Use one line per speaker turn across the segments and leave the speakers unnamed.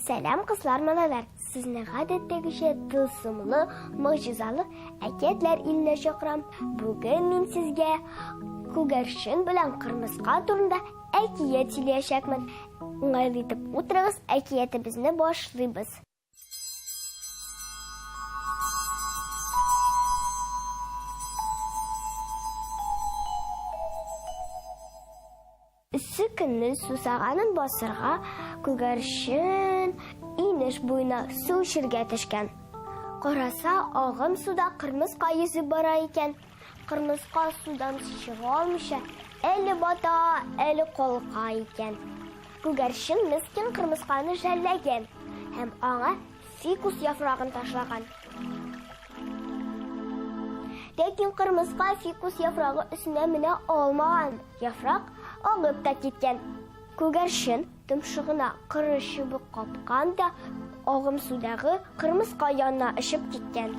Сәлам, кызлар, малайлар! Сезне гадәттәгечә тылсымлы, могҗизалы әкиятләр иленә чакырам. Бүген мин сезгә күгәрчен белән кырмыска турында әкият сөйләячәкмен. Уңайлы итеп утырыгыз, әкиятебезне башлыйбыз. Эссе көнне сусаганын басырга күгәрчен инеш буена су эчергә төшкән. Караса, агым суда кырмыска йөзеп бара икән. Кырмыска судан чыга алмыйча әле бата, әле калка икән. Күгәрчен мескен кырмысканы жәлләгән һәм аңа фикус яфрагын ташлаган. Ләкин кырмыска фикус яфрагы өстенә менә алмаган. Яфрак агып та киткән. Күгәрчен томшыгына коры чыбык капкан да агымсудагы кырмыска янына очып киткән.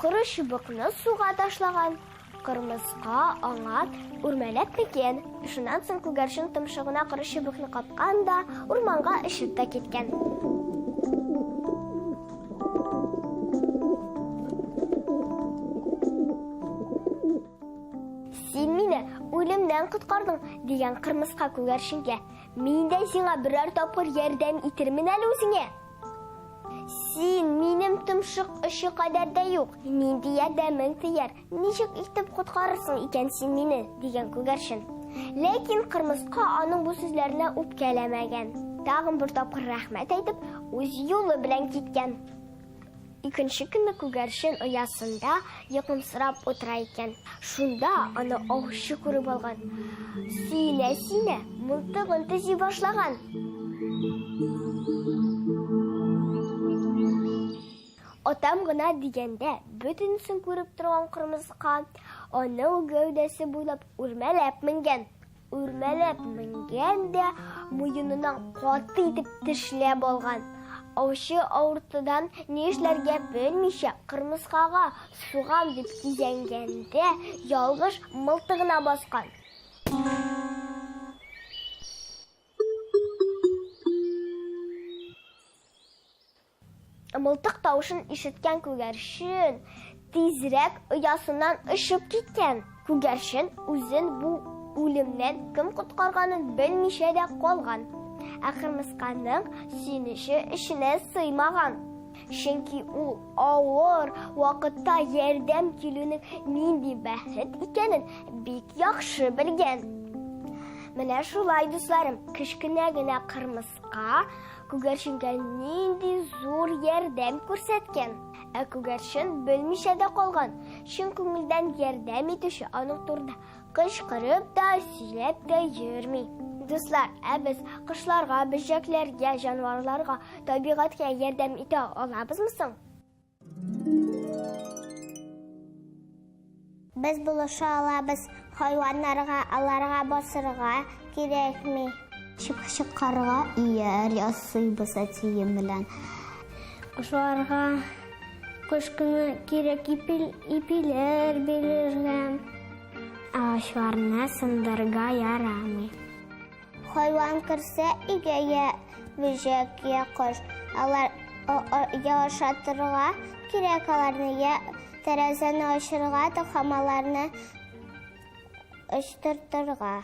Коры чыбыкны суга ташлаган. Кырмыска аңа үрмәләп менгән. Шуннан соң күгәрчен томшыгына коры чыбыкны капкан да урманга очып та киткән. Син мине үлемнән коткардың, дигән кырмыска күгәрченгә. Мин дә сиңа берәр тапкыр ярдәм итермен әле үзеңә. Син минем томшык очы кадәр дә юк. Нинди ярдәмең тияр? Ничек итеп коткарырсың икән син мине? дигән күгәрчен. Ләкин кырмыска аның бу сүзләренә үпкәләмәгән. Тагын бер тапкыр рәхмәт әйтеп, үз юлы белән киткән. Икенче көнне күгәрчен оясында йокымсырап утыра икән. Шунда аны аучы күреп алган. Сөенә-сөенә мылтыгын төзи башлаган. Атам гына дигәндә, бөтенесен күреп торган кырмыска аның гәүдәсе буйлап үрмәләп менгән. Үрмәләп менгән дә муеныннан каты итеп тешләп алган. Аучы авыртудан ни эшләргә белмичә, кырмыскага сугам дип кизәнгәндә, ялгыш мылтыгына баскан. Мылтык тавышын ишеткән күгәрчен тизрәк оясыннан очып киткән. Күгәрчен үзен бу үлемнән кем коткарганын белмичә дә калган. Ә кырмысканың сөенече эченә сыймаган. Чөнки ул авыр вакытта ярдәм килүнең нинди бәхет икәнен бик яхшы белгән. Менә шулай, дусларым, кечкенә генә кырмыска Ка күгәрченгә нинди зур ярдәм күрсәткән. Ә күгәрчен белмичә дә калган. Чын күңелдән ярдәм итүче аның турында кычкырып та, сөйләп тә йөрми. Дуслар, ә без кошларга, бөҗәкләргә, җанварларга, табигатькә ярдәм итә алабызмы соң?
Без булыша алабыз хайваннарга, аларга басырга кирәкми. Чыпчыкларга ияр ясыйбыз әтием белән.
Кошларга кыш көне кирәк ипиләр бирергә. Агачларны сындырырга ярамый.
Хайван керсә өйгә я бөҗәк, я кош. Алар я ашатырга кирәк аларны, я тәрәзәне ачырга да һәм аларны очтыртырга.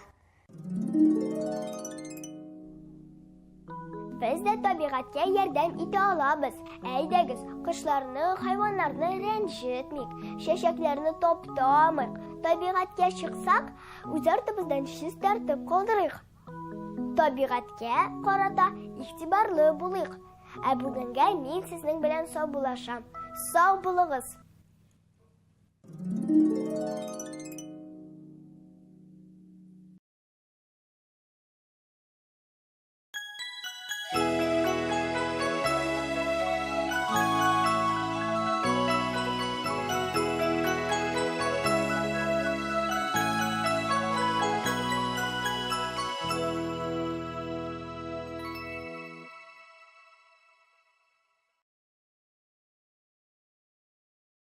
Без дә табигатькә ярдәм итә алабыз. Әйдәгез, кошларны, хайваннарны рәнҗетмик, чәчәкләрне таптамыйк. Табигатькә чыксак, Үз артыбыздан чистартып калдырыйк. Табигатькә карата игътибарлы булыйк. Ә бүгенгә мин сезнең белән саубуллашам. Сау булыгыз!